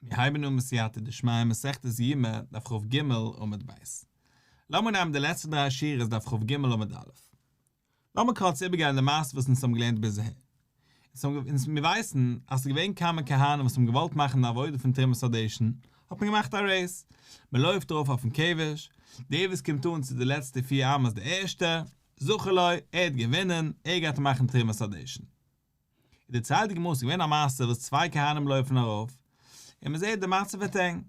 מיר הייבן אן בסייעתא דשמיא מסכת יומא דף כ"ג עמוד ב'. לאמיר נעמען די לעצטע דריי שורות דף כ"ג עמוד א'. לאמיר קורץ איבערגיין די מעשה וואס אונז האבן געלערנט ביז אהער. אונז מיר ווייסן אז ס'איז געווען כמה כהנים וואס האבן געוואלט מאכן די עבודה פון תרומת הדשן, האט מען געמאכט א race, מען לויפט ארויף אויפן כבש, דער וואס קומט אן צו די לעצטע פיר אמות די ערשטע, זכה לו, ער האט געווינען, ער גייט מאכן תרומת הדשן. איז דערציילט די גמרא ס'איז געווען א מעשה וואס צוויי כהנים לויפן ארויף, און מען זעט די מצב ווערט ענג,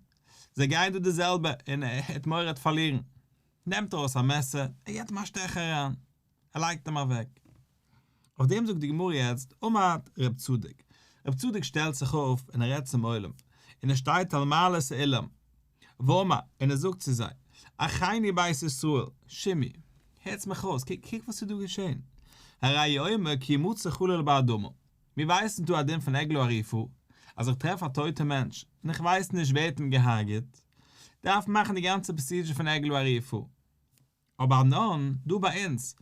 זיי גייען דא די זעלבע, און ער האט מורא ער וועט פארלירן, נעמט ער ארויס א מעסער, ער געבט אים א שטעך אריין, ער לייגט אים אוועק. אויף דעם זאגט די גמרא יעצט, עמד רב צדוק, רב צדוק שטעלט זיך אויף און ער רעדט צום עולם, און ער שטייט על מעלות האולם, ואמר, און ער זאגט צו זיי, אחינו בית ישראל, שמעו, הערטס מיך אויס, קוק קוק וואס איז דא געשען, הרי הוא אומר כי ימצא חלל באדמה, מיר ווייסן דא א דין פון עגלה ערופה, אז איך טרעף א טויטע מענטש, און איך ווייס נישט ווער האט אים געהארגעט, דארף מען מאכן די גאנצע procedure פון עגלה ערופה. אבער אנן, דא ביי אונז,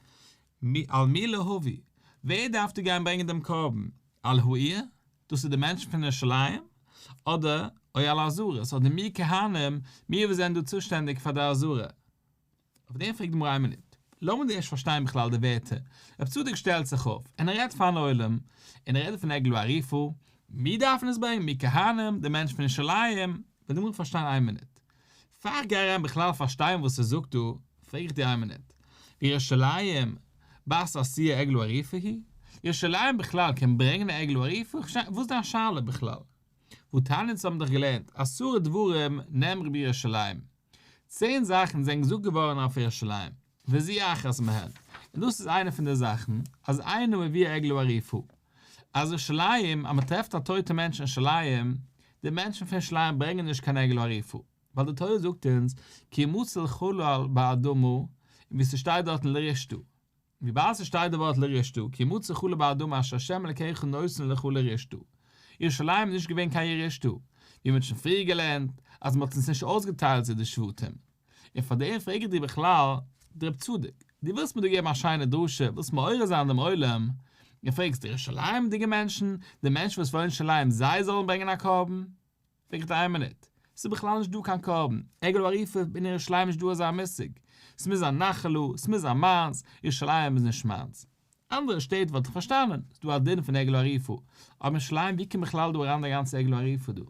מי על מי להביא, ווער דארף דא גיין ברענגען דעם קרבן, על העיר, דאס איז די מענטשן פון ירושלים, אדער או על העזרות, אדער מיר כהנים, מיר וואס זענען דא צושטענדיג פאר די עזרה. אויף דעם פרעגט די גמרא איין מינוט, לאמיר דא ערשט פארשטיין בכלל די ווערטער, רב צדוק שטעלט זיך אויף, און ער רעדט פארן עולם, און ער רעדט פון עגלה ערופה, מיר דארפן עס ברענגען, מיר כהנים, די מענטשן פון ירושלים, וועט די גמרא פארשטיין איין מינוט, פאר איך גיי אריין בכלל פארשטיין וואס ער זאגט דא, פרעג איך דיר איין מינוט, וירושלים בת עשיית עגלה ערופה היא? ירושלים בכלל קען ברענגען א עגלה ערופה? וואס איז דיין שאלה בכלל? והתניא אונז האבן דאך געלערנט עשרה דברים נאמרו בירושלים, צען זאכן זענען געזאגט געווארן אויף ירושלים, וזו אחת מהן, און דאס איז איינע פון די זאכן, אז אינה מביאה עגלה ערופה, אז ירושלים, אז מען טרעפט א טויטע מענטש אין ירושלים, די מענטשן פון ירושלים ברענגען נישט קיין עגלה ערופה, ווייל די תורה זאגט אונז, כי ימצא חלל באדמה, און ווי ס'שטייט דארטן לרשתה, וויבאלד ס'שטייט די ווארט לרשתה, כי ימצא חלל באדמה אשר ה' אלקיך נותן לך לרשתה. ירושלים איז נישט געווען קיין ירושתה, ווי מ'האט שוין פריער געלערנט, אז מ'האט אונז נישט אויסגעטיילט צו די שבטים. און פאר דעם פרעג איך דיר בכלל, רב צדוק, דו ווילסט מיר דא געבן א שיינע דרשה, ווילסט מעורר זיין דעם עולם, און פרעגסט די ירושלימ'דיגע מענטשן, די מענטשן וואס וואוינען אין ירושלים, זיי זאלן ברענגען א קרבן? פרעג איך דיר איין מינוט, ס'איז בכלל נישט דא קיין קרבן, עגלה ערופה אין ירושלים נישט דא אזא מושג, ס'מוז זיין נחלה, ס'מוז זיין מיינס, ירושלים איז נישט מיינס. אנדערע שטעט וואלט איך פארשטאנען, ס'איז דא א דין פון עגלה ערופה, אבער אין ירושלים ווי קומט בכלל דא אריין די גאנצע עגלה ערופה דא?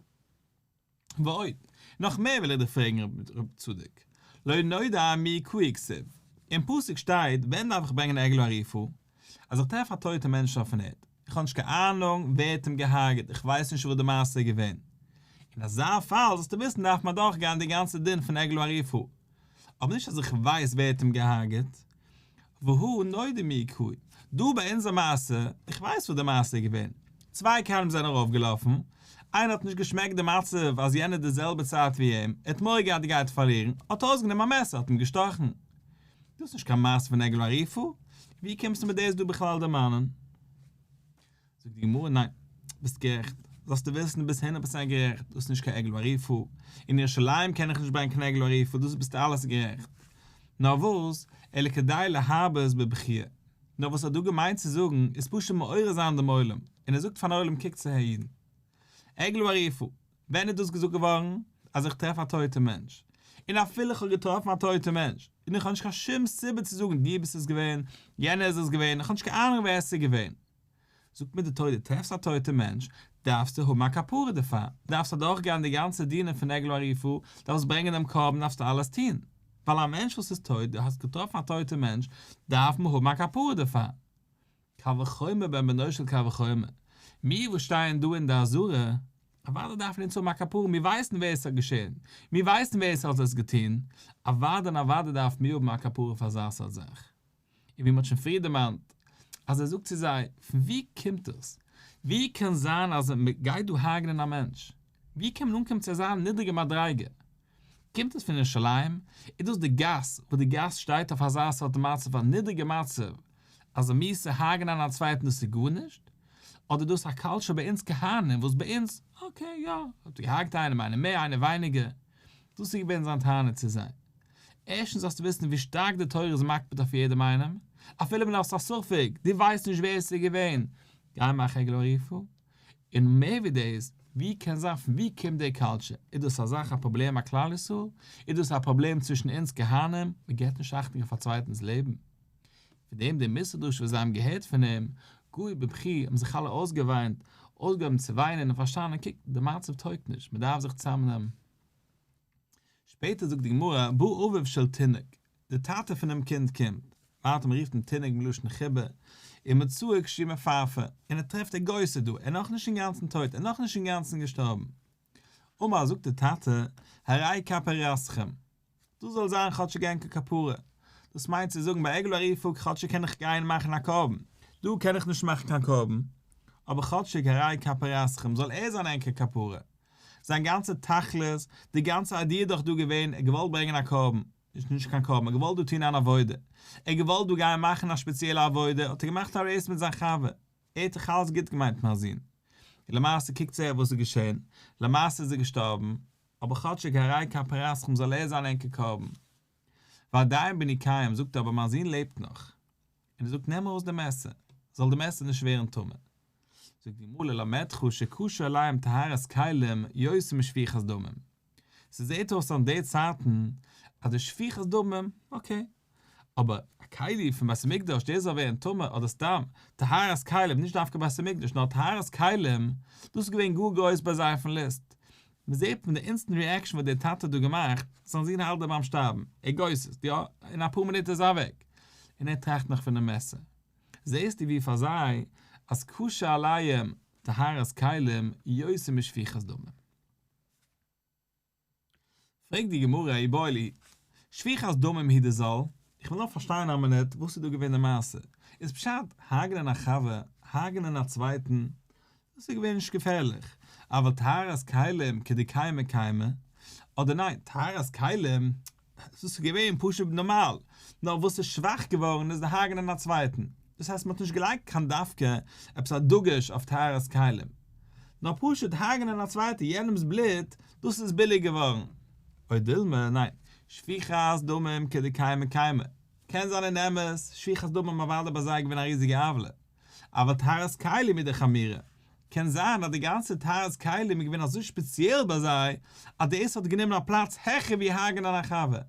ועוד, נאך מער וויל איך דיך פרעגן ר' צדוק, לא נודע מי הכהו כתיב, אין פסוק שטייט ווען דארף איך ברענגען עגלה ערופה? אז איך טרעף א טויטע מענטש אויפן ערד, איך האב נישט קיין אהנונג ווער האט אים געהארגעט, איך ווייס נישט וואס די מעשה איז געווען. אין אזא פאל זאלסטו וויסן דארף מען אדורך גיין די גאנצע דין פון עגלה ערופה. אבער נישט אז איך ווייס ווער האט אים געהארגעט. והא נודע מי הכהו. דא ביי אונזער מעשה, איך ווייס וואס די מעשה איז געווען. צוויי כהנים זענען ארויפגעלאפן, איינער האט נישט געשמעקט די מצב אז יענער די זעלבע צייט ווי אים, ער האט מורא געהאט ער גייט פארלירן, האט ער ארויסגענומען א מעסער האט אים געשטאכן. דאס איז נישט קיין מעשה פון עגלה ערופה, ווי קומסטו מיט דאס דא בכלל דערמאנען? זאגט די גמרא ניין, ביסט גערעכט, זאלסטו וויסן דו ביסט הונדערט פראצענט גערעכט, דאס איז נישט קיין עגלה ערופה, אין ירושלים קען איך נישט ברענגען קיין עגלה ערופה, דאס ביסטו אלעס גערעכט, נאר וואס, אלא כדי להרבות בבכיה, נאר וואס ער האט דא געמיינט צו זאגן איז פשוט מעורר זיין דעם עולם, און ער זאגט פארן עולם קוקטס אהער אידן, עגלה ערופה, ווען איז דאס געזאגט געווארן? אז איך טרעף א טויטע מענטש. און אפילו איך האב געטראפן א טויטע מענטש, און איך האב נישט קיין שום סיבה צו זאגן דו ביסט עס געווען, יענער איז עס געווען, איך האב נישט קיין אהנונג ווער עס איז געווען. זאגט מיר די תורה דו טרעפסט א טויטע מענטש, דארפסטו האבן א כפרה דערפאר, דארפסט אדורכגיין די גאנצע דינים פון עגלה ערופה, דארפסט ברענגען דעם קרבן, דארפסטו אלעס טון. ווייל א מענטש וואס איז טויט, דו האסט געטראפן א טויטע מענטש, דארף מען האבן א כפרה דערפאר. קל וחומר בן בנו של קל וחומר, מיר וואס שטייען דא אין די עזרה, אוודאי דארפן אונז האבן א כפרה, מיר ווייסן ווער עס האט געשען, מיר ווייסן ווער עס האט עס געטון, אוודאי און אוודאי דארפן מיר האבן א כפרה פאר אזא סארט זאך. און ווי מען האט שוין פריער דערמאנט, אז ער זאגט צו זיי, פון ווי קומט עס? ווי קען זיין אז מען גייט דא הרג'נען א מענטש? ווי קען מען אנקומען צו אזא נידריגע מדריגה? קומט עס פון ירושלים? איז דאס די גאס וואס די גאס שטייט אויף אזא סארט מצב א נידריגע מצב אז א מיאוס'ע הרג'נען א צווייטן דאס איז גארנישט? אדער דאס א culture ביי אונז כהנים וואס ביי אונז okay יא האט געהארגט איינעם איינער מער איינער ווייניגער דאס איז געווען זיין טענה צו זיי. ערשטנס זאלסטו וויסן ווי שטארק די תורה איז מקפיד אויף יעדעם איינעם אפילו ווען דו האסט א ספק דו ווייסט נישט ווער עס איז געווען גיי מאך עגלה ערופה און מער ווי דאס. ווי קען זיין פון ווי קומט די culture? איז דאס א זאך א פראבלעם ביי כלל ישראל? איז דאס א פראבלעם צווישן אונז כהנים? מען געבט נישט אכטונג אויף א צווייטנס לעבן. פון דעם די מוסר דרשה וואס זיי האבן געהערט פון אים, געו בבכי, האבן זיך אלע אויסגעוויינט, אויסגעהויבן צו וויינען און פארשטאנען, קוק, די מצב טויגט נישט, מען דארף זיך צוזאמנעמען. שפעטער זאגט די גמרא, בא אביו של תינוק, די טאטע פונעם קינד קומט, ווארט מען רופט אים תינוק מלשון חיבה, ומצאו כשהוא מפרפר, און ער טרעפט א גוסס דא, ער איז נאכנישט אינגאנצן טויט, ער איז נאכנישט אינגאנצן געשטארבן. אמר, זאגט די טאטע, הרי כפרתכם, דאס זאל זיין כאטשיג ענקער כפרה, דאס מיינט צו זאגן ביי עגלה ערופה כאטשיג קען איך גיין מאכן א קרבן, דא קען איך נישט מאכן קיין קרבן, אבער כאטשיג הרי כפרתכם זאל ער זיין ענקער כפרה. זיין גאנצע תכלית, די גאנצע idea איז דאך דא געווען, ער האט געוואלט ברענגען א קרבן, נישט נישט קיין קרבן, ער האט געוואלט דא טון אן עבודה, ער האט געוואלט דא גיין מאכן א שפעציעלע עבודה, האט ער געמאכט א race מיט זיין חבר, ער האט דאך אלעס גוט געמיינט מיין זון, און למעשה קוקטס אהער וואס איז געשען, למעשה איז ער געשטארבן, אבער כאטשיג הרי כפרתכם זאל ער זיין ענקער קרבן. ועדיין בני קיים זאגט ער אבער מיין זון לעבט נאך. און ער זאגט נעם ארויס די מעסער, זאל די מעסער נישט ווערן טמא. זאגט די גמרא ללמדך שקשה עליהם טהרת כלים יותר משפיכת דמים. ס'זעט אויס אין די צייטן אז די שפיכת דמים, okay, אבער א כלי פון בית המקדש דאס זאל ווערן טמא אדער סתם טהרת כלים, נישט דווקא בית המקדש נאר טהרת כלים, דאס איז געווען גאר גרויס ביי זיי אויפן list. מען זעט פון די instant reaction וואס דער טאטע האט דא געמאכט, זיין זון האלט דא ביים שטארבן, ער גוסס'ט, יא, אין אפאר מינוט איז ער אוועק, און ער טראכט נאך פונעם מעסער. זעסטו ווי פאר זיי אז קשה עליהם טהרת כלים יותר משפיכת דמים. פרעגט די גמרא איבעיא להו, שפיכת דמים הוא דזל, איך וויל נאר פארשטיין א מינוט וואס איז דא געווען די מעשה, איז פשט הרג'נען א חבר, הרג'נען א צווייטן, דאס איז געווען נישט געפערליך, אבל טהרת כלים כדקיימא קיימא, אדער ניין, טהרת כלים, דאס איז געווען פשוט נארמאל, נאר וואס איז שוואך געווארן איז די הרג'נען א צווייטן, דאס הייסט מען האט נישט געלייגט קיין דווקא עפעס א דגוש אויף טהרת כלים, נאר פשוט הרג'נען א צווייטע יענעמ'ס בלוט, דאס איז ביליג געווארן. או דילמא, ניין, שפיכת דמים כדקיימא קיימא, קען זיין אין אמת, שפיכת דמים אוודאי ביי זיי געווען א ריזיגע עוולה, אבל טהרת כלים הוא דחמירא, קען זיין אז די גאנצע טהרת כלים איז געווען אזוי שפעציעל ביי זיי, אז דאס האט גענומען א פלאץ העכער ווי הרג'נען א חבר.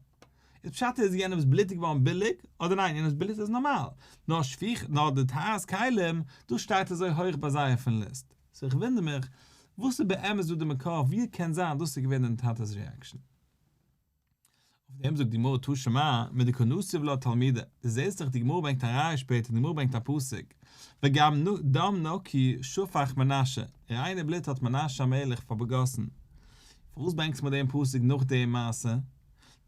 איז פשט איז יענעמ'ס בלוט איז געווארן ביליג, אדער ניין יענעמ'ס בלוט איז נארמאל, נאר שפיך נאר די טהרת כלים, דאס שטייט אזוי הויך ביי זיי אויפן list. so איך וואונדער מיך, וואס איז באמת דא די מקור, ווי קען זיין דאס איז געווען דעם טאטע'ס reaction? אויף דעם זאגט די גמרא תא שמע מדקא נסיב לה תלמידא, דו זעסט דאך די גמרא ברענגט א ראיה שפעטער, די גמרא ברענגט א פסוק, וגם דם נקי שפך מנשה, ריינע בלוט האט מנשה המלך פארגאסן, פארוואס ברענגסטו מיר דעם פסוק נאך די מעשה?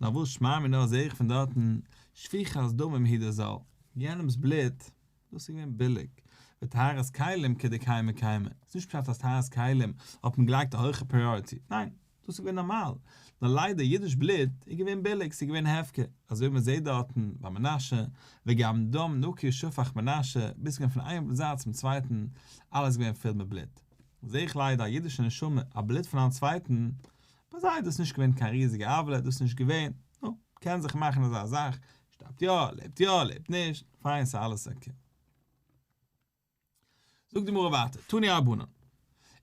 נאר וואס שמע מינה זעה איך פון דארטן, שפיכת דמים הוא דזל, יענעמס בלוט, דאס איז געווען ביליג, וטהרת כלים כדקיימא קיימא, ס'איז נישט פשט אז טהרת כלים האט מען געלייגט א הויכע priority, ניין, דאס איז געווען נארמאל, נאר ליידער אידיש בלוט איז געווען ביליג, ס'איז געווען הפקר, אזוי ווי מ'זעט דארטן ביי מנשה, וגם דם נקי שפך מנשה, ביז ס'געווען פון איין זייט צום צווייטן, אלעס איז געווען פול מיט בלוט. זעה איך ליידער א אידישע נשמה, א בלוט פון א צווייטן, ביי זיי איז דאס נישט געווען קיין ריזיגע עוולה, דאס איז נישט געווען, נו, קען זיך מאכן אזא זאך, שטארבט יא, לעבט יא, לעבט נישט, פיין ס'איז אלעס okay. זאגט די גמרא ווייטער, תנו רבנן,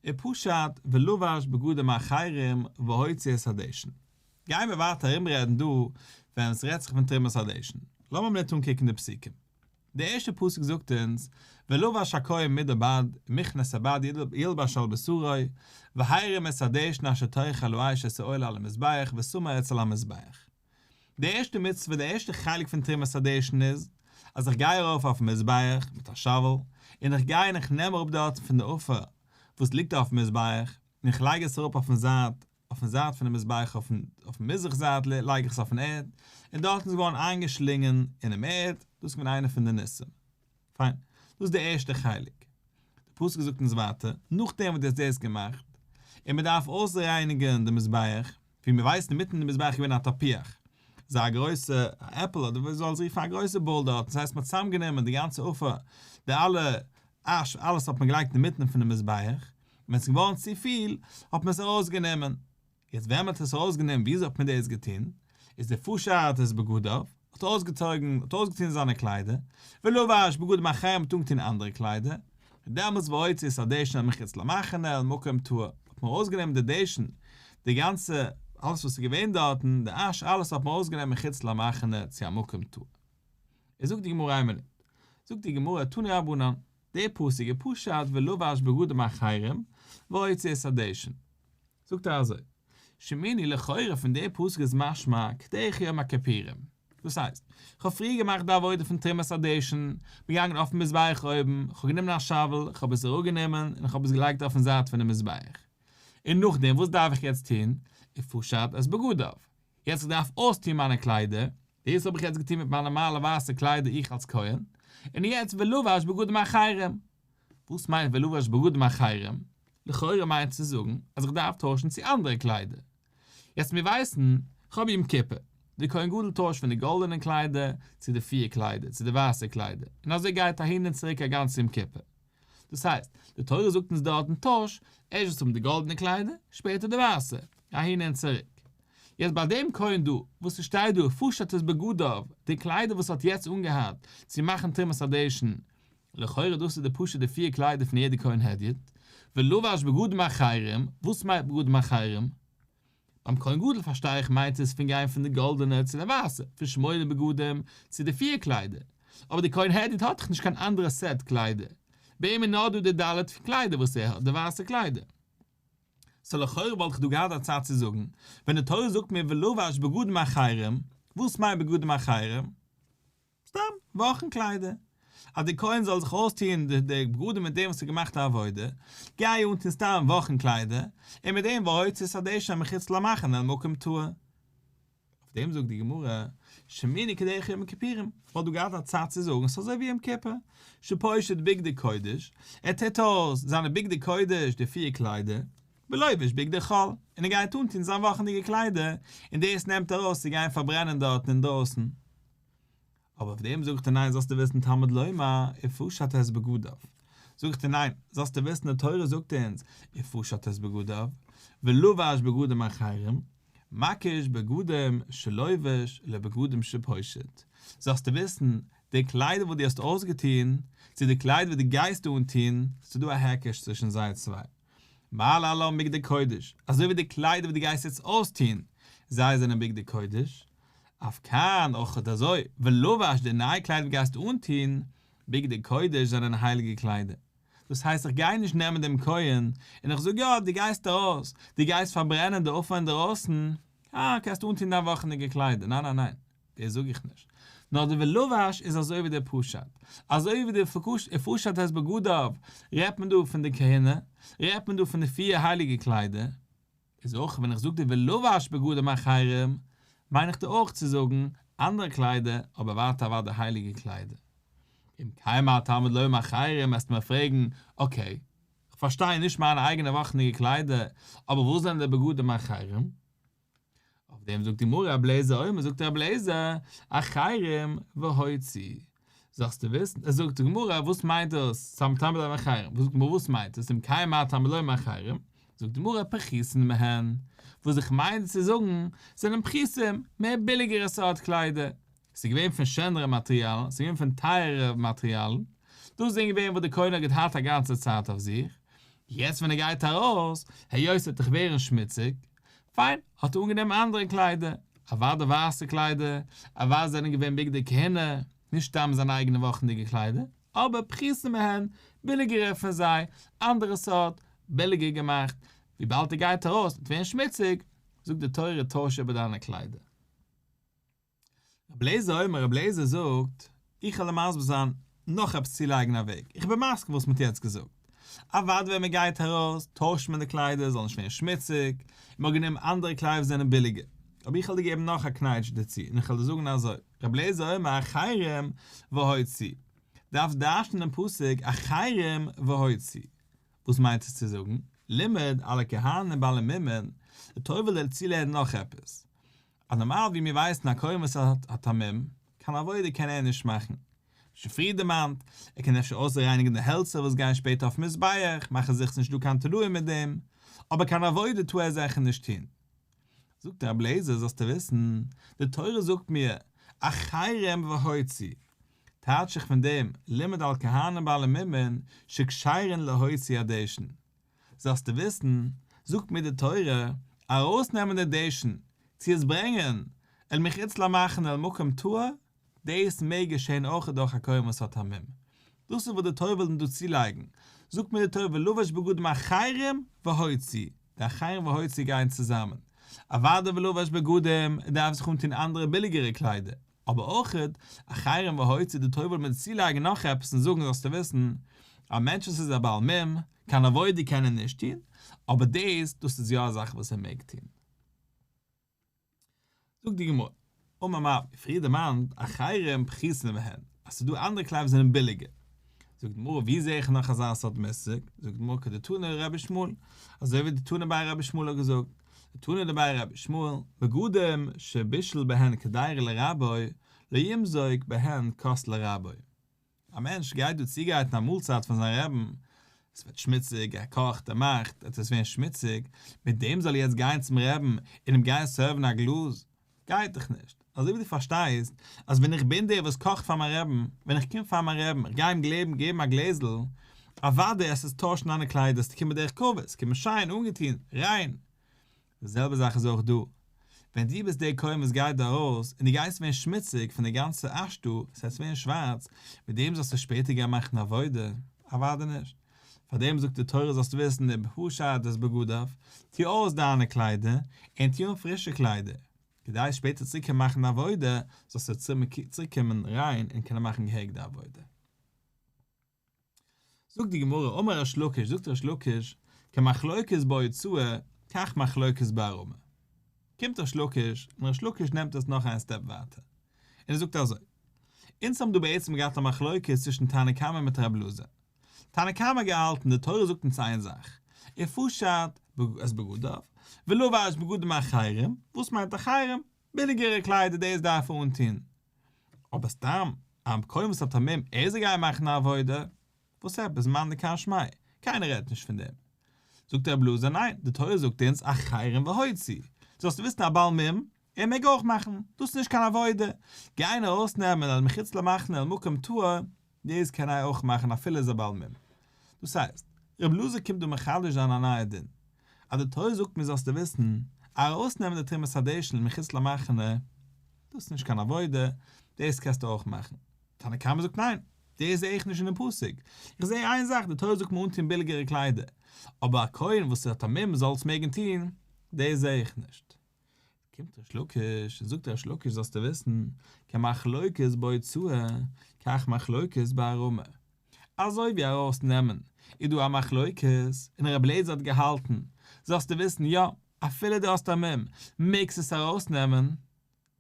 ופשט ולבש בגדים אחרים והוציא את הדשן. גייען מיר ווייטער ארומרעדן דא ווען עס רעדט זיך פון תרומת הדשן. לאמיר מינוט אנקוקן די פסוקים. די ערשטע פסוק זאגט אונז, ולבש הכהן מדי בד, מכנס הבד ילבש על בשרו, והרים את הדשן אשר תאכל האש את העולה על המזבח ושמה אצל המזבח. די ערשטע מצוה, די ערשטע חלק פון תרומת הדשן איז, אז איך גיי ארויף אויפן מזבח מיט א shovel, און איך גיי און איך נעם אראפ דארט פון די עפר וואס ליגט אויפן מזבח, און איך לייג עס אראפ אויפן זייט, אויפן זייט פונעם מזבח אויפן אויפן מזרח זייט לייג איך עס אויפן ערד, און דארטן איז געווארן איינגעשלינגען אינעם ערד, דאס איז געווען איינע פון די ניסים. פיין, דאס איז די ערשטע חלק. די פסוק זאגט אונז ווייטער, נאכדעם וואס דו האסט דאס געמאכט, און מען דארף אויסרייניגן די מזבח, ווי מיר ווייסן אינמיטן די מזבח איז געווען א תפוח, אזא גרויסע עפל אדער ווי מ'זאל עס רופן א גרויסע bowl דארט, דאס הייסט מען האט צוזאמגענומען די גאנצע עפר, די אלע אש, אלעס האט מען געלייגט אינמיטן פונעם מזבח, ווען עס איז געווארן צופיל האט מען עס ארויסגענומען, יעצט ווען מען האט עס ארויסגענומען וויאזוי האט מען דאס געטון, איז ופשט את בגדיו, האט אויסגעצויגן, האט אויסגעטון זיינע קליידער, ולבש בגדים אחרים האט אנגעטון אנדערע קליידער, און דעמאלטס והוציא את הדשן אל מחוץ למחנה אל מקום טהור, האט האט מען ארויסגענומען די דשן, די גאנצע, אלעס וואס איז געווען דארטן, די אש, אלעס האט מען ארויסגענומען מחוץ למחנה צו א מקום טהור. איז זאגט די גמרא איין מינוט, זאגט די גמרא תנו רבנן, די פסוק ופשט ולבש בגדים אחרים והוציא את הדשן, זאגט ער אזוי, שמעינהו לכאורה פון די פסוק איז משמע כדרך יום הכיפורים, דאס הייסט, איך האב פריער געמאכט די עבודה פון תרומת הדשן, בין געגאנגען אויפן מזבח אויבן, איך האב גענומען א שאוועל, איך האב עס אראפגענומען און איך האב עס געלייגט אויפן זייט פונעם מזבח. און נאכדעם וואס דארף איך יעצט טון? ופשט את בגדיו. יעצט איך דארף אויסטון מיינע קליידער, דאס האב איך יעצט געטון מיט מיינע נארמאלע ווייסע קליידער איך אלס כהן, און יעצט ולבש בגדים אחרים. וואס מיינט ולבש בגדים אחרים? לכאורה מיינט צו זאגן אז איך דארף טוישן צו אנדערע קליידער. יעצט מיר ווייסן, כ'האב יום כיפור, די כהן גדול טוישט פון די גאלדענע קליידער צו די פיר קליידער, צו די ווייסע קליידער, און אזוי גייט אהין און צוריק א גאנץ יום כיפור. דאס הייסט, די תורה זאגט אונז דארטן טויש, ערשט זאלסטו האבן די גאלדענע קליידער, שפעטער די ווייסע, אהין און צוריק. יעצט ביי דעם כהן דא, וואס ס'שטייט דא ופשט את בגדיו, די קליידער וואס ער האט יעצט אנגעהאט צו מאכן תרומת הדשן, לכאורה דאס איז די פשוט די פיר קליידער פון יעדע כהן הדיוט, ולבש בגדים אחרים, וואס מיינט בגדים אחרים? ביים כהן גדול פארשטיי איך מיינט עס פון גיין פון די גאלדענע צו די ווייסע, פון שמונה בגדים צו די פיר קליידער, אבער די כהן הדיוט האט דאך נישט קיין אנדערע סעט קליידער, ביי אים איז נאר דא די ד' קליידער וואס ער האט, די ווייסע קליידער. סאו לכאורה וואלט איך דא געהאט א צד צו זאגן, ווען די תורה זאגט מיר ולבש בגדים אחרים, וואס מיינט בגדים אחרים? סתם וואכן קליידער. אז די כהן זאל זיך אויסטוען די בגדים מיט דעם וואס האט געמאכט א עבודה, גיי אנטון סתם וואכן קליידער, און מיט דעם והוציא את הדשן מחוץ למחנה אל מקום טהור. אויף דעם זאגט די גמרא, שמעינהו כדרך יום הכיפורים, וואלט דא געהאט א צד צו זאגן ס'איז אזוי ווי יום כיפור, שפושט בגדי קודש, ער טוט אויס זיינע בגדי קודש, די פיר קליידער, ולובש בגדי חול, און ער גייט אנטון זיין וואכנדיגע קליידער, און דאס נעמט ער ארויס צו גיין פארברענען דארטן אינדרויסן. אבער אויף דעם זאגט ער ניין זאלסטו וויסן תלמוד לומר ופשט את בגדיו, זאגט ער ניין זאלסטו וויסן די תורה זאגט אונז ופשט את בגדיו ולבש בגדים אחרים, מקיש בגדים שלובש לבגדים שפושט, זאלסטו וויסן די קליידער וואס דו האסט אויסגעטון צו די קליידער וואס דו גייסט אנטון, ס'איז דא א היקש צווישן זיי צוויי. מה להלן בגדי קודש, אזוי ווי די קליידער וואס דו גייסט יעצט אויסטון, זיי זענען בגדי קודש, אף כאן אויך אזוי, ולבש די נייע קליידער וואס גייסטו אנטון, בגדי קודש זענען הייליגע קליידער. דאס הייסט איך גיי נישט נעמען דעם כהן, און איך זאג יא, דו גייסט ארויס, דו גייסט פארברענען די עפר אינדערויסן, אה, קענסט אנטון דיין וואכענדיגע קליידער, ניין ניין ניין, דאס זאג איך נישט. נאר די ולבש איז אזוי ווי די פשט. אזוי ווי די ופשט את בגדיו רעדט מען דא פון די כהונה, רעדט מען דא פון די פיר הייליגע קליידער. איז אויך ווען איך זאג דיר ולבש בגדים אחרים, מיין איך דיר אויך צו זאגן אנדערע קליידער, אבער ווייטער אוודאי הייליגע קליידער. אם כן מה תלמוד לומר אחרים וועסטו מיר פרעגן, okay, כ'פארשטיי נישט מיינע אייגענע וואכענדיגע קליידער, אבער וואס זענען די בגדים אחרים? אויף דעם זאגט די גמרא רבי אליעזר אומר זאגט רבי אליעזר אחרים והוציא זאלסטו וויסן זאגט די גמרא וואס מיינט דאס תלמוד לומר אחרים זאגט די גמרא וואס מיינט עס אם כן מה תלמוד לומר אחרים זאגט די גמרא פחותין מהן וואס איך מיין צו זאגן זענען פחותים מער ביליגערע סארט קליידער ס'איז געווען פון שענערע מאטריאלן ס'איז געווען פון טייערערע מאטריאלן דאס זענען געווען וואס די כהן האט געהאט א גאנצע צייט אויף זיך יעצט ווען ער גייט ארויס היות ס'וועט דאך ווערן שמוציג פיין, האט ער אנגענומען אנדערע קליידער, אוודאי ווייסע קליידער, אוודאי זענען געווען בגדי כהונה, נישט סתם זיינע אייגענע וואכנדיגע קליידער, אבער פחותין מהן, ביליגערע פון זיי, אנדערע סארט, ביליגער געמאכט, וויבאלד ער גייט ארויס וועט ווערן שמוציג, זאגט די תורה טויש איבער דיינע קליידער. רבי אליעזר אומר, רבי אליעזר זאגט, איך וועל דיר מסביר זיין נאך עפעס צולייגן א וועג, איך בין מסכים וואס מען האט יעצט געזאגט, אוודאי ווען מען גייט ארויס טוישט מען די קליידער זאל נישט ווערן שמוציג, און מען האט גענומען אנדערע קליידער וואס זענען ביליגער, אבער איך וועל דיר געבן נאך א קנייטש דערצו און איך וועל דיר זאגן אזוי, רבי אליעזר אומר אחרים והוציא, דארפסט דרש'נען דעם פסוק אחרים והוציא, וואס מיינט עס צו זאגן, לימד על הכהנים בעלי מומין, די תורה וויל דיר צולערנען נאך עפעס, אז נארמאל ווי מיר ווייסן א כהן וואס האט א מום, קיין עבודה קען ער נישט מאכן. ווי שוין פריער דערמאנט, ער קען אפשר אויסרייניגן די העלצער וואס גייען שפעטער אויפן מזבח, מאכן זיכער ס'נישט דא קיין תולעים מיט דעם, אבער קיין עבודה טאר ער זיכער נישט טון. זאגט רבי אליעזר זאלסטו וויסן, די תורה זאגט מיר, אחרים והוציא, טייטש איך פון דעם, לימד על כהנים בעלי מומין, שכשרין להוציא הדשן. זאלסטו וויסן, זאגט מיר די תורה, ארויסנעמען די דשן, צו עס ברענגען אל מחוץ למחנה אל מקום טהור, דאס מעג געשען אויך דורך א כהן וואס האט א מום. דאס איז וואס די תורה וויל דא צולייגן, זאגט מיר די תורה ולבש בגדים אחרים והוציא, די אחרים והוציא גייען צוזאמען. אוודאי ולבש בגדים, ער דארף זיך אנטון אנדערע ביליגערע קליידער, אבער אויך אחרים והוציא, די תורה וויל מיר צולייגן נאך עפעס און זאגן זאלסטו וויסן, א מענטש וואס איז א בעל מום, קיין עבודה קען ער נישט טון, אבער דאס, דאס איז יא א זאך וואס ער מעג טון. זאגט די גמרא, אמר מר, ווי פריער דערמאנט, אחרים פחותין מהן, אז ס'איז דא אנדערע קליידער וואס זענען ביליגער. זאגט די גמרא, ווי זע איך נאך אזא סארט מושג? זאגט די גמרא, כדתנא רבי ישמעאל, אזוי ווי די תנא דבי רבי ישמעאל האט געזאגט, דתנא דבי רבי ישמעאל, בגדים שבישל בהן קדירה לרבו, לא ימזוג בהן כוס לרבו. א מענטש גייט דא צוגרייטן א מאלצייט פאר זיין רעבן, עס ווערט שמוציג, ער קאכט, ער מאכט, עס וועט ווערן שמוציג, מיט דעם זאל ער יעצט גיין צום רעבן און אים גיין סערוון א גלאז? גייט דאך נישט. אזוי ווי דו פארשטייסט אז ווען איך בין דער וואס קאכט פאר מיין רעבן, ווען איך קום פאר מיין רעבן, איך גיי אים געבן געבן א גלעזל, אוודאי עס איז טוישן דיינע קליידער, עס קומט בדרך כבוד, עס קומט שיין אנגעטון, ריין. די זעלבע זאך איז אויך דא, ווען דו ביסט דער כהן וואס גייט דא ארויס, און דו גייסט ווערן שמוציג פון די גאנצע אש דא, עס וועט ווערן שווארץ, מיט דעם זאלסטו שפעטער גיין מאכן עבודה? אוודאי נישט. פאר דעם זאגט די תורה זאלסטו וויסן ופשט את בגדיו, טו אויס דיינע קליידער, און טו אן פרישע קליידער, כדי שפעטער צוריק קומען מאכן די עבודה, זאלסטו צוריק קומען ריין און קענען מאכן געהעריג די עבודה. זאגט די גמרא, אמר ריש לקיש, זאגט ריש לקיש, כמחלוקת בהוצאה, כך מחלוקת בהרמה. קומט ריש לקיש, און ריש לקיש נעמט עס נאך איין סטעפ ווייטער, און ער זאגט אזוי, אונז האבן דא בעצם געהאט א מחלוקת צווישן תנא קמא מיט רב אלעזר. תנא קמא האט געהאלטן, די תורה זאגט אונז איין זאך, ופשט את בגדיו, ולבש בגדים אחרים, וואס מיינט אחרים? ביליגערע קליידער דאס דארף ער אנטון, אבער סתם א כהן וואס האט א מום ער זאל גיין מאכן א עבודה, וואס עפעס מאן דכר שמיה, קיינער רעדט נישט פון דעם. זאגט רבי אלעזר ניין, די תורה זאגט אונז אחרים והוציא, זאלסטו וויסן א בעל מום, ער מעג אויך מאכן, דאס איז נישט קיין עבודה, גיין ארויסנעמען אל מחוץ למחנה אל מקום טהור, דאס קען ער אויך מאכן אפילו איז א בעל מום. דאס הייסט, רבי אלעזר קומט דא מחדש זיין א נייע דין, אז די תורה זאגט מיר זאלסטו וויסן, ארויסנעמען די תרומת הדשן מחוץ למחנה, דאס איז נישט קיין עבודה, דאס קענסטו אויך מאכן. תנא קמא זאגט ניין, דאס זע איך נישט אינעם פסוק, איך זע איין זאך, די תורה זאגט מיר אנטון ביליגערע קליידער, אבער א כהן וואס האט א מום זאל עס מעגן טון, דאס זע איך נישט. קומט ריש לקיש און זאגט ריש לקיש זאלסטו וויסן, כמחלוקת בהוצאה, כך מחלוקת בהרמה. אזוי ווי ארויס נעמען איז דא א מחלוקת, און רבי אליעזר האט געהאלטן, זאלסטו וויסן יא, אפילו דו האסט א מום, מעגסט עס ארויס נעמען,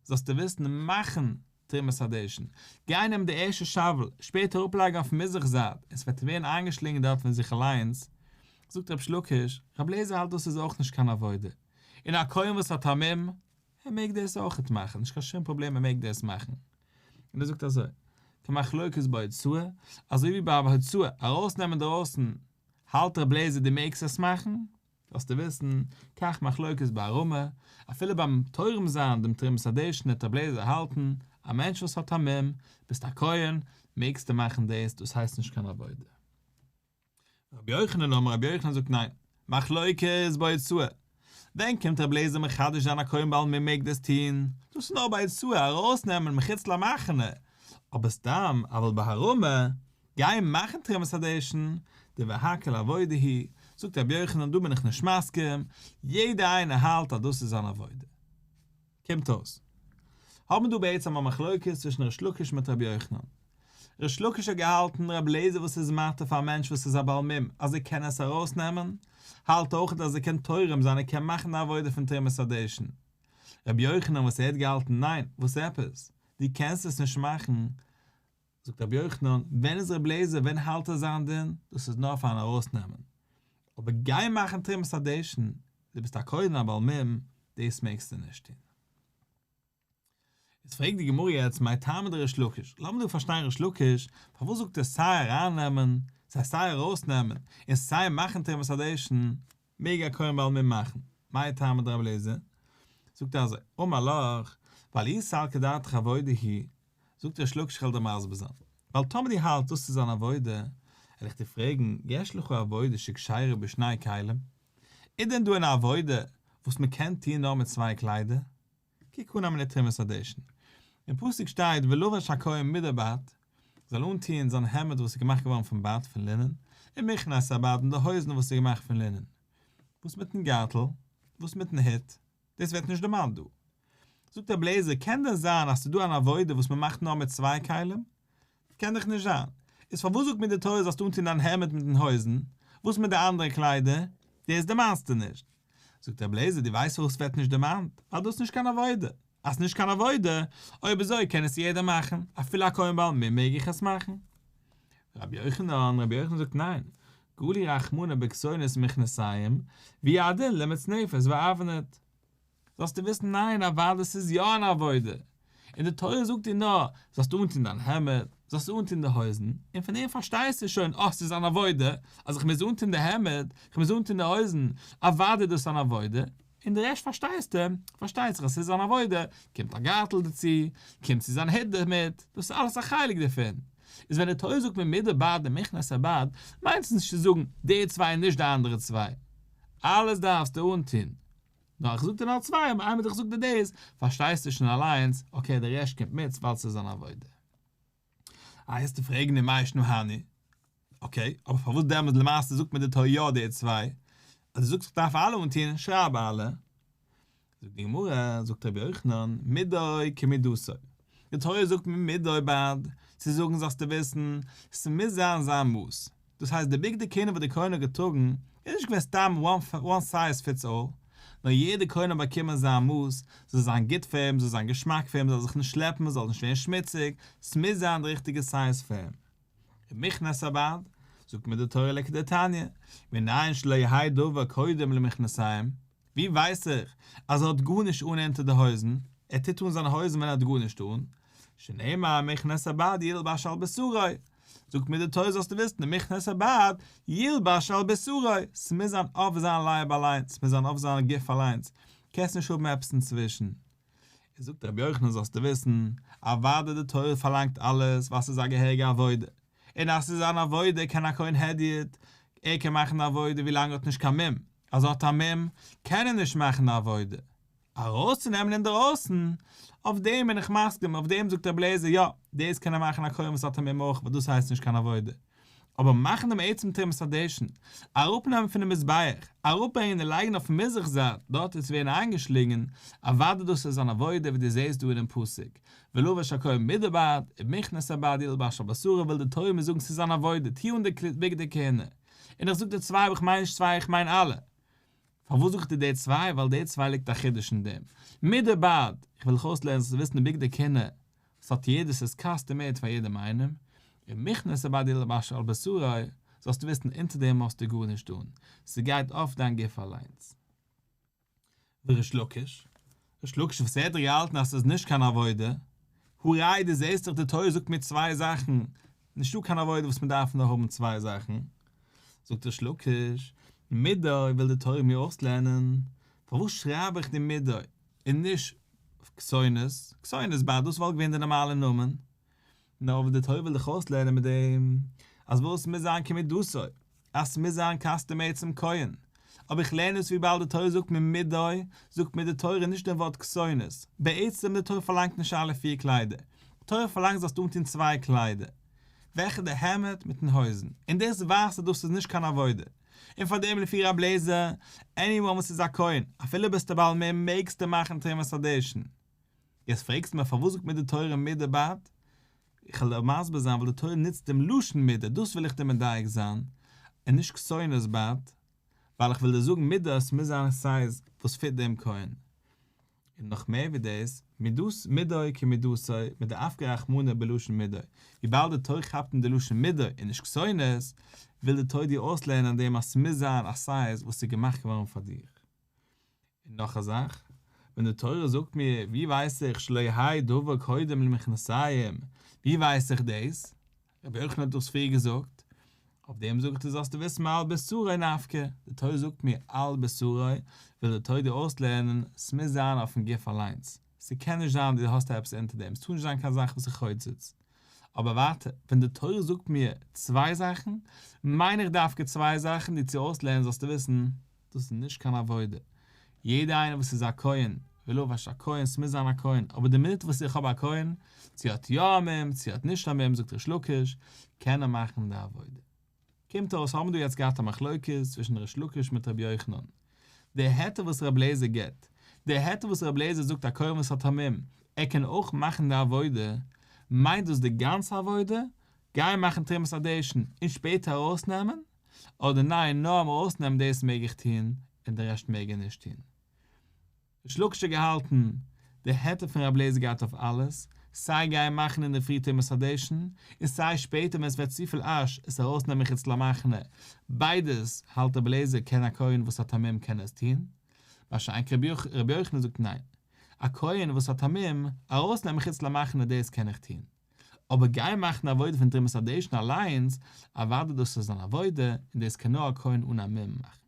זאלסטו וויסן מאכן תרומת הדשן, גיי נעם די ערשטע שאוול, שפעטער אראפלייגן אויפן מזרח זייט, און ס'וועט ווערן איינגעשלינגען דארט פון זיך אליינס, זאגט ריש לקיש, רבי אליעזר האלט דאס איז אויך נישט קיין עבודה, און א כהן וואס האט א מום, ער מעג דאס אויכעט מאכן, נישט קיין שום פראבלעם ער מעג דאס מאכן. און ער זאגט אזוי, כמחלוקת בהוצאה, אזוי ווי ביי הוצאה, ארויסנעמען דרויסן, האלט רבי אליעזר דו מעגסט עס מאכן, זאלסטו וויסן, כך מחלוקת בהרמה, אפילו ביים תורם זיין דעם תרומת הדשן וועט רבי אליעזר האלטן, א מענטש וואס האט א מום, ביסט א כהן, מעגסטו מאכן דאס, דאס הייסט נישט קיין עבודה. רבי יוחנן אמר רבי יוחנן זאגט ניין, מחלוקת בהוצאה, ווען קומט רבי אליעזר מחדש זיין א כהן בעל מום מעג דאס טוהן, דאס איז נאר ביי הוצאה ארויסנעמען מחוץ למחנה, אבער סתם אבל בהרמה, גיין מאכן תרומת הדשן, דברי הכל עבודה היא, זאגט רבי יוחנן דא בין איך נישט מסכים, יעדער איינער האלט אז דאס איז אן עבודה. קומט אויס האבן דא בעצם א מחלוקת צווישן ריש לקיש מיט רבי יוחנן. ריש לקיש האט געהאלטן רבי אליעזר וואס איז מתיר פאר א מענטש וואס איז א בעל מום אז ער קען עס ארויסנעמען, האלט אויך אז ער קען תורם זיין ער קען מאכן די עבודה פון תרומת הדשן. רבי יוחנן וואס ער האט געהאלטן ניין וואס עפעס דו קענסט עס נישט מאכן, זאגט רבי יוחנן, ווען איז רבי אליעזר ווען האלט ער זיין דין, דאס איז נאר פארן ארויסנעמען, אבער גיין מאכן תרומת הדשן, דו ביסט א כהן א בעל מום, דאס מעגסטו נישט טון. איז פרעגט די גמרא יעצט מאי טעמא דריש לקיש, לאמיר דא פארשטיין ריש לקיש, פארוואס זאגט ער סיי ארייננעמען, סיי סיי ארויסנעמען, און סיי מאכן תרומת הדשן, מעג א כהן בעל מום מאכן, מאי טעמא דרבי אליעזר? זאגט ער אזוי, אמר לך, ווייל אי סלקא דעתך עבודה היא, זאגט ריש לקיש כ'וועל דיר מסביר זיין, ווייל טאמער דו האלטסט דאס איז אן עבודה, וועל איך דיר פרעגן, יש לך עבודה שכשרה בשני כלים? איז דען דא אן עבודה וואס מען קען טון נאר מיט צוויי קליידער? קוק אן א מינוט תרומת הדשן. אין פסוק שטייט ולבש הכהן מדי בד, זאל אנטוען זיין העמד וואס איז געמאכט געווארן פון בד פון לינען, ומכנסי בד און די הויזן וואס איז געמאכט פון לינען. וואס מיטן גארטל? וואס מיטן הוט? דאס ווערט נישט דערמאנט דא. זאגט רבי אליעזר, קען דען זיין אז ס'איז דא אן עבודה וואס מ'מאכט נאר מיט צוויי כלים? קען דאך נישט זיין. איז פארוואס זאגט מיר די תורה זאלסט אנטון דיין העמד מיטן הויזן? וואס מיט די אנדערע קליידער? דאס דערמאנסטו נישט. זאגט רבי אליעזר, דו ווייסט פארוואס ס'ווערט נישט דערמאנט? ווייל דאס איז נישט קיין עבודה. אז ס'איז נישט קיין עבודה, אויב אזוי קען עס יעדער מאכן, אפילו א כהן בעל מום מעג איך עס מאכן. רבי יוחנן, רבי יוחנן זאגט ניין, גלי רחמנא בכתונת ומכנסיים, והוא הדין למצנפת ואבנט. זאלסטו וויסן ניין אוודאי ס'איז יא אן עבודה, און די תורה זאגט דיר נאר זאלסט אנטון דיין העמד, זאלסט אנטון די הויזן, און פון דעם פארשטייסטו שוין אה ס'איז אן עבודה, אז איך מוז אנטון די העמד, איך מוז אנטון די הויזן, אוודאי איז דאס אן עבודה, און די רעשט פארשטייסטו, פארשטייט זיך אז ס'איז אן עבודה, קומט א גארטל דערצו, קומט צו זיין הוט דערמיט, דאס איז אלעס א חלק דערפון. איז ווען די תורה זאגט מיר מדי בד ומכנסי בד, מיינט עס נישט צו זאגן די צוויי און נישט די אנדערע צוויי. אלעס דארפסטו אנטון. נאר איך זאג דיר נאר צוויי, אבער איינמאל איך זאג דיר דאס, פארשטייסטו שוין אליינס, okay די רעשט קומט מיט ווייל ס'איז אן עבודה. איי העסטו פרעגן ומאי שנא הני? okay, אבער פארוואס דעמאלס למעשה זאגט מיר די תורה יא די צוויי? אז דו זאגסט איך דארף אלע אנטוהן, שרייב אלע. זאגט די גמרא, זאגט רבי יוחנן, מדו כמידתו. די תורה זאגט מיר מדו בד, צו זאגן זאלסטו וויסן, ס'מוז זיין זיין מאס. דאס הייסט די בגדי כהונה וואס די כהן האט געטראגן, איז נישט געווען סתם one size fits all, נאר יעדער כהן האט באקומען זיין מאס, זאל זיין גוט פאר אים, זאל זיין געשמאק פאר אים, זאל זיך נישט שלעפן, זאל נישט ווערן שמוציג, ס'מוז זיין די ריכטיגע size פאר אים. ומכנסי בד, זאגט מיר די תורה לכדתניא, מנין שלא יהא דבר קודם למכנסיים, ווי ווייס איך אז ער האט גארנישט אן אונטער די הויזן, ער טוט אן זיינע הויזן ווען ער האט גארנישט אן, שנאמר מכנסי בד ילבש על בשרו, זאגט מיר די תורה זאלסטו וויסן מכנסי בד ילבש על בשרו, ס'מוז זיין אויף זיין לייב אליינס, ס'מוז זיין אויף זיין גוף אליינס, קענסט נישט האבן עפעס אינצווישן. איז זאגט רבי יוחנן זאלסטו וויסן, אוודאי די תורה פארלאנגט אלעס ווייל ס'איז א געהעריגע עבודה, און אז ס'איז אן עבודה קען א כהן הדיוט, ער קען מאכן די עבודה ווי לאנג ער האט נישט קיין מום, אז ער האט א מום קען ער נישט מאכן די עבודה, ארויסצונעמען אינדערויסן, אויף דעם בין איך מסכים, אויף דעם זאגט רבי אליעזר יא, דאס קען ער מאכן א כהן וואס האט א מום אויך ווייל דאס הייסט נישט קיין עבודה. אבער מאכן דעם עצם תרומת הדשן, אראפנעמען פונעם מזבח, אראפברענגען און לייגן אויפן מזרח זייט, דארט איז ווערן איינגעשלינגען, אוודאי דאס איז אן עבודה ווי דו זעסט דא אינעם פסוק, ולבש הכהן מדי בד, ומכנסי בד ילבש על בשרו וויל די תורה מיר זאגן ס'איז אן עבודה, טו אן די בגדי כהונה. און איך זאג דיר צוויי אבער איך מיין נישט צוויי איך מיין אלע. פארוואס זאג איך דיר די צוויי? ווייל די צוויי ליגט א חידוש אין דעם. מדי בד, איך וויל דיך אויסלערנען זאלסט וויסן די בגדי כהונה, ס'האט יעדער ס'איז custom made פאר יעדעם איינעם, ומכנסי בד ילבש על בשרו, זאלסטו וויסן אונטער דעם האסטו גארנישט אן, ס'גייט אויף דיין גוף אליינס. וריש לקיש, ריש לקיש וואס ער האט דאך געהאלטן אז ס'איז נישט קיין עבודה, הא ראי' דו זעסט דאך די תורה זאגט מיר צוויי זאכן, נישטא קיין עבודה וואס מ'דארף נאר האבן צוויי זאכן, זאגט ריש לקיש, מדו וויל די תורה מיר אויסלערנען, פארוואס שרייב איך די מדו און נישט כתונת, כתונת בד דאס וואלט געווען די נארמאלע נאמען, נאר וואס די תורה וויל דיך אויסלערנען מיט דעם, אז וואס מוז זיין כמידתו, אז ס'מוז זיין custom made צום כהן, אבער איך לערן עס וויבאלד די תורה זאגט מיר מדו, זאגט מיר די תורה נישט דעם ווארט כתונת, בעצם די תורה פארלאנגט נישט אלע פיר קליידער, די תורה פארלאנגט זאלסט אנטון צוויי קליידער, וועלכע די העמד מיטן הויזן, און דאס ווייזט אז דאס איז נישט קיין עבודה, און פאר דעם לפי רב לעזער, anyone וואס איז א כהן, אפילו ביסטו בעל מום מעגסטו מאכן תרומת הדשן. יעצט פרעגסטו מיר פארוואס זאגט מיר די תורה מדי בד? איך וועל דיר מסביר זיין ווייל די תורה נוצט דעם לשון מדי, דאס וויל איך דיר מדייק זיין, און נישט כתונת בד, ווייל איך וויל דיר זאגן מידה עס מוז זיין א size וואס fit דעם כהן. און נאך מער ווי דאס, מידות מדו כמידתו מדאפקיה רחמנא בלשון מדו, וויבאלד די תורה כאפט אין די לשון מדו און נישט כתונת, וויל די תורה דיר אויסלערנען דעם אז ס'מוז זיין א size וואס איז געמאכט געווארן פאר דיר. און נאך א זאך, ווען די תורה זאגט מיר, ווי ווייס איך שלא יהא דבר קודם למכנסיים, ווי ווייס איך דאס? רבי יוחנן האט דאס פריער געזאגט, אויף דעם זאגט ער זאלסטו וויסן מעל בשרו נפקא, די תורה זאגט מיר על בשרו, וויל די תורה דיר אויסלערנען, ס'מוז זיין אויפן גוף אליינס, ס'קען נישט זיין דו האסט עפעס אונטער דעם, ס'טאר נישט זיין קיין זאך וואס איז חוצץ. אבער ווייטער, ווען די תורה זאגט מיר צוויי זאכן, מיין איך דווקא צוויי זאכן דיר צו אויסלערנען זאלסטו וויסן. דאס איז נישט קיין עבודה. יעדער איינער וואס איז א כהן, ולבש א כהן, ס'מוז זיין א כהן, אבער די מינוט וואס איך האב א כהן, צו האט יא א מום, צו האט נישט א מום, זאגט ריש לקיש, קען ער מאכן די עבודה. קומט אויס האבן מיר דא יעצט געהאט א מחלוקת צווישן ריש לקיש מיט רבי יוחנן. די היתר וואס רבי אליעזר גיבט, די היתר וואס רבי אליעזר זאגט א כהן וואס האט א מום, ער קען אויך מאכן די עבודה, מיינט דאס די גאנצע עבודה, גיין מאכן תרומת הדשן און שפעטער ארויסנעמען, אדער ניין נאר ארויסנעמען דאס מעג איך טון און די רעשט מעג ער נישט טון. ריש לקיש האט געהאלטן, די היתר פון רבי אליעזר גייט אויף אלעס, סיי גיין מאכן אינדערפרי תרומת הדשן, און סיי שפעטער ווען עס ווערט צופיל אש עס ארויסנעמען מחוץ למחנה, ביידעס האלט רבי אליעזר קען א כהן וואס האט א מום קען עס טון, מה שאין כן רבי יוחנן זאגט ניין, א כהן וואס האט א מום, ארויסנעמען מחוץ למחנה דאס קען איך טון, אבער גיין מאכן עבודה פון תרומת הדשן אליינס, אוודאי דאס איז אן עבודה, און דאס קען נאר א כהן אן א מום מאכן.